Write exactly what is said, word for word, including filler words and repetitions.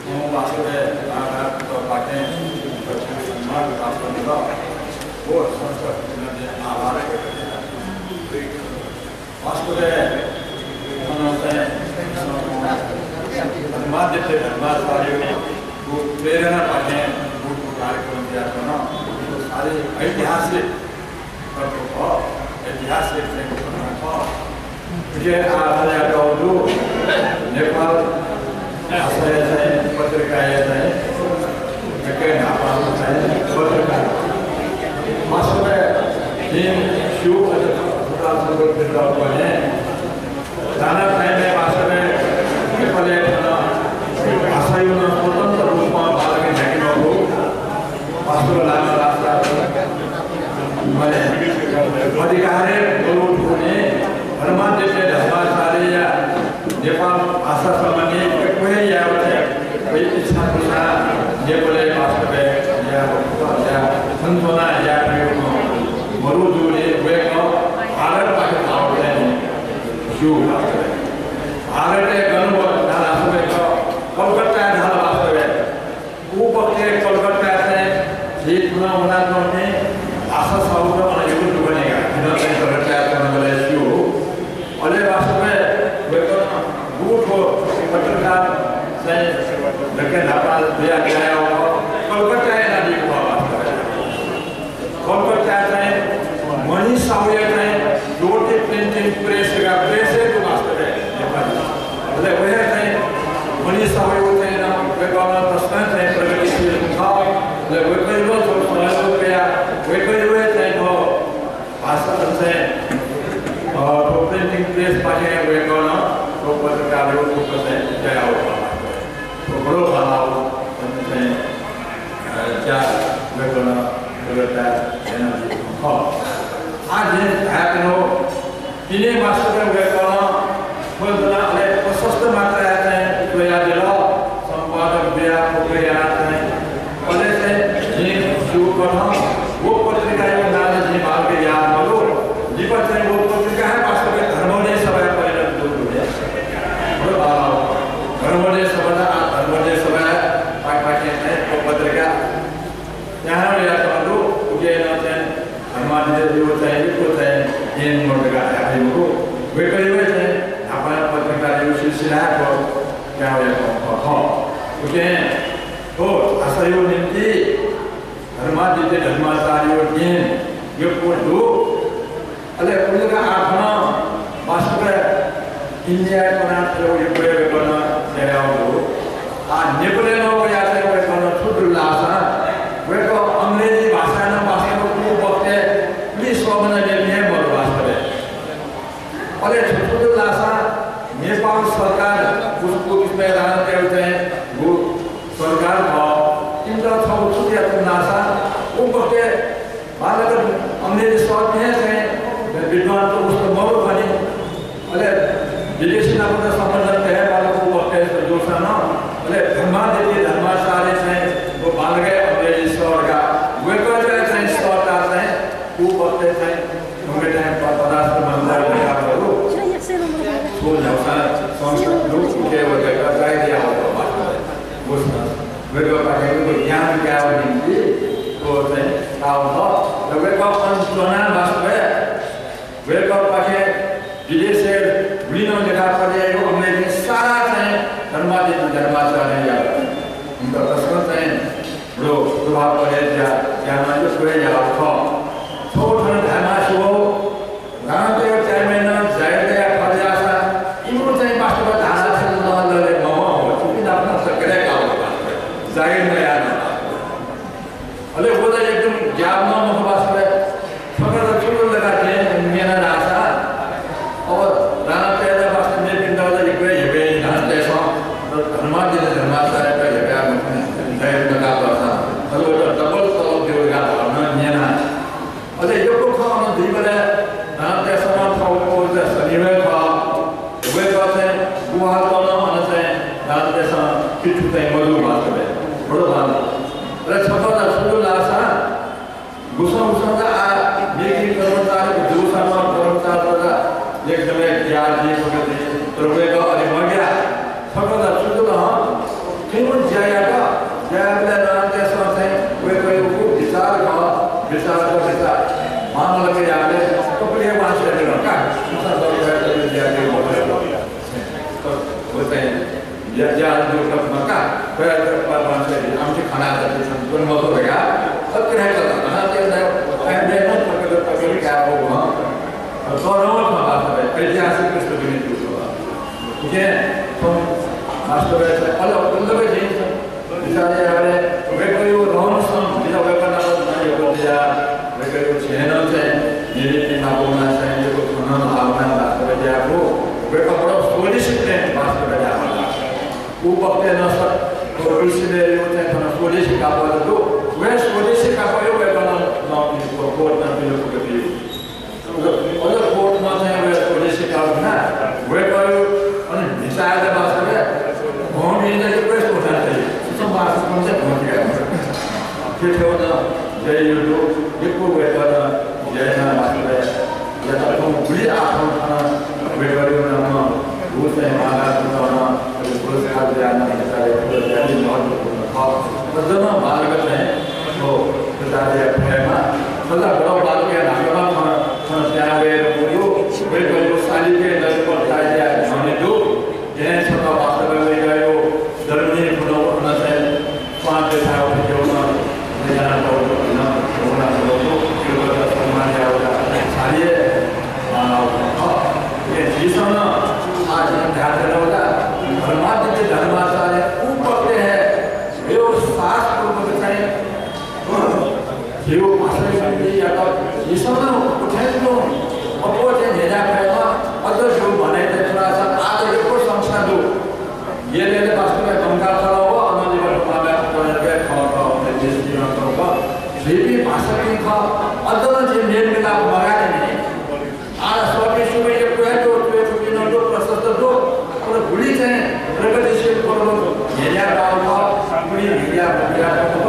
वास्तवय् आधारपाखें सम्मान प्राप्त मिल। वो संस्कृति मध्ये आभार व्यक्त करते हैं। वास्तवय् हनुमंत धर्माध्यक्ष धर्माचार्यको प्रेरणापाखें वो कार्यक्रम तयार करना साह्रै ऐतिहासिक तत्त्व खः, ऐतिहासिक चाहिँ घटना खः। उकिं आः थ्व यात दु नेपाल भाषाया चाहिँ पत्रिकाया चाहिँ एकै न्हापां चाहिँ पत्रिका। वास्तवय् जिं स्यू अझ थुता संकल्पित भने जाना time-य् वास्तवय् नेपालय् थन भाषाया स्वतन्त्र रूपमा बालक न्ह्याके मफु। वास्तव लामा रास्ता माने अधिकारय् मलूथुने धर्माध्यक्ष धर्माचार्यया नेपाल भाषा सम्बन्धी कोही यावत कोही इच्छा पुसा नेपालय् वास्तवय् या या सन्त्वना या मलूथुने वय्‌कः भारतपाखे धावत स्यू वास्तवय्। भारतय् गन धाल वास्तवय्, कलकत्ताय् धाल वास्तवय्। उ बखतय् कलकत्ताय् चाहिँ झी थन वनाच्वंपिं भाषा साहुत अन यक्व दुःख निगा। जिं चाहिँ कलकत्ताय् च्वनाबलय् स्यू। अले वास्तवय् वय्‌कलं गुगु थ्व पत्रकार चाहिँ दक्व न्हापा जुया जुया कलकत्ताय् यानादीगु खः वास्तवय्। कलकत्ताय् चाहिँ मणि साहुया चाहिँ ज्योति printing press का press हे दु वास्तवय् नेपाली। अले वहे चाहिँ मणि साहुया चाहिँ नाम वय्‌कलं तसकं चाहिँ प्रगतिशील खः। अले वय्‌कःयात थ्व सहयोग कयाः वय्‌कःया चाहिँ थ्व भाषा चाहिँ, अ, थ्व printing press पाखें वय्‌कलं थ्व पत्रकारया रूपमा चाहिँ तयाः वल। थ्व बडो बांलाःगु चाहिँ, अ, ज्या वय्‌कलं कलकत्ताय् यानादीगु खः। आः जिं धायेत्यनागु पिने वास्तवय् वय्‌कलं थ्व ज्यात अले प्रशस्त मात्राय् चाहिँ च्वयादिल, सम्पादन जुयाः प्रक्रिया चाहिँ अले चाहिँ जिं स्यूकथं व पत्रिकाया नां जिं बांलाक याः मदु। लिपा चाहिँ व पत्रिका हे वास्तवय् धर्मोदय सभाय् परिणत जुल। धर्मोदय सभा, आः धर्मोदय सभा पाखें चाहिँ व पत्रिका त्याहां वयाच्वंगु दु। उकिं नं चाहिँ धर्माध्यक्षया चाहिँ यक्व चाहिँ देन मदु धकाः धाये फइ मखु। वय्‌कःया चाहिँ न्हापा पत्रिकाया सिलसिला हे थ्व त्याहां वयाच्वंगु खः। उकिं थ्व भाषाया निंतिं धर्माध्यक्ष धर्माचार्यया देन यक्व दु। अले उलि का आः थन वास्तवय् इन्डियाय् च्वनाः थ्व यक्व वय्‌कलं तयाः वःगु। आः नेपालय् नं वयाः चाहिँ वय्‌कलं छु जुल धाःसा वय्‌कः अंग्रेजी भाषाय् नं वास्तवय् उ बखतय् उलि सःम्ह मेपिं हे मदु वास्तवय्। अले छु, छु जुल धाःसा नेपाल सरकार उस-, उ किसिमय् राणातय्‌गु चाहिँ गु सरकार खः। इमित छगू छु जुयाच्वन धाःसा उ बखतय् बांलाक अंग्रेजी सःपिं हे चाहिँ विद्वान त उस्त मरु खनी। अले विदेशी नाप नं सम्बन्ध तये बांलाक उ बखतय् जूसां नं अले धर्माध्यक्ष धर्माचार्य चाहिँ व बांलाक हे अंग्रेजी सः का वय्‌कःया चाहिँ सःता चाहिँ उ बखतय् चाहिँ उनके चाहिँ प-, पदार्थ मन्त्रालय का बरु। छु न्ह्याउसा संस्कृत दु, उके वय्‌कः जाय्‌दया वल वास्तवय्। बुझ्न। वय्‌कःपाखें ज्ञान कायेगु निंतिं व चाहिँ काल खः। र वय्‌कः अन च्वनाः वास्तवय् वय्‌कःपाखें विदेशय् गुलि नं लेखा पढे याइगु अम्लेपिं सारा चाहिँ धर्माध्यक्ष धर्माचार्य यात। उनका तसकं चाहिँ बडो प्रभाव परे ज्या, ज्या नं यक्व हे याः खः। छगू थन धायेमास्ति वः, राणातय् time-य् नं जागिरया खँ याःसा इमिगु चाहिँ वास्तवय् धारा छेँ नं लले मवं हो, चुपिं नाप नं सकलें काल वास्तवय्। जागिर नयाः नं वास्तवय्। अले व ला एकदम ज्ञान नं मखु वास्तवय्। छकः ला छु जुल धकाः जिं न्यना धाःसा, अब राणातय्‌त वास्तवय् मेपिन्त ला यक्व हे हेपय् राणातय्‌सं धर्माध्यक्ष धर्माचार्यत हेपय् मखु, जागिर नकाः धाःसा। अले वय्‌कलं double तलब ब्यु धकाः धाःगु नं न्यना। अले यक्व खँ अन जुइबलय् राणातय्‌सं थःगु पवित्र शनि हे खः। वय्‌कः चाहिँ गुहालय् नं अन चाहिँ राणातय्‌सं पिथु चाहिँ मजू वास्तवय्। बडो बांलाः। अले छकः ला छु जुल धाःसा गुसं गुसं ला आः मेपिं कर्मचारी जूसां नं कर्मचारीत ला एकदमै ज्या जुइ फुत जुइ। तर वय्‌कः अले मग्याः। छकः ला छु जुल हं? थुमिगु ज्या या, या, जो सब मका, फिर बाबा से हम से खाना जाते संपूर्ण मत हो गया। अब क्या है करना? हाँ, क्या है? हम ने ना पकड़, पकड़ क्या हो वहाँ? अब गौरव का बात है, ऐतिहासिक पृष्ठभूमि जो हुआ। ठीक है? तो वास्तव में अलग, अलग चीज है। विचार यावले, वय्कःयागु रहन सहन, जितः वय्कः नाप नापं वय्कःया, वय्कःयागु झ्वलय् चाहिँ नीति माःगु, चाहिँ यक्व खनन भावना वास्तव याःगु, वय्कः बडो स्वदेशी प्रेम वास्तव याःगु। उ बखतय् नं सक, व ऋषिले यो चाहिँ थन स्वदेशी काव्य दु, व स्वदेशी काव्य यो वय्कलं नं, नं कोट नं पिने फुके पियो। अझ, अझ कोटमा चाहिँ वय्-, स्वदेशी काव्य ना, वय्कःया, अनि भिचाय् वास्तव, भूमिका के प्रश्न उठाते हैं। सुसम वास्तव से भूमिका। के थे होना, जय युदो, ये को वय्कः ना, जय ना वास्तव। या तो तुम बुली आत्मा खाना, वय्कःया नाम, वो से माला तुम ना, अनि पुरस्कार दिया ना, विचार, पुरस्कार भी महत्वपूर्ण था। तो जब हम बाल करते हैं, तो विचार दिया, प्रेमा, सदा बड़ा बाल के नाम का, खाना, खाना, प्यार, वे, वो, वय्कःया साली के, नजर पर, ताई दिया, हमने जो, जय सदा वास्तव में वय्कःया, धर्मी, गुण, गुण से, पाँच देशा, वो, जो ना, वय्कःया, जो ना, जो ना, जो ना, जो ना, सम्मान दिया, वो, सारी, आ, ये जीसन, आज हम ध्यान देना होगा, धर्माद्य के धर्माचार्य, ऊपर के है, यो शास्त्र को बताए, यो भाषा शैली या तो ये सब ना उठाए तो अपो जे नेजा खाएगा, अदर जो बनाए थे थोड़ा सा आज ये को संस्था दो। ये ले ले वास्तव में गंगा खड़ा हुआ, अनंत जीवन को मामला को तो ये खड़ा हुआ, अपने देश की बात होगा। ये भी भाषा की था, अदर जे मेल मिलाप मगा नहीं। आर स्वामी सुबह ये कोई तो, तो ये सुबह ना तो प्रशस्त दो, पर भूली जाए, प्रगतिशील पर्वत, नेजा गाँव का, पूरी नेजा, नेजा को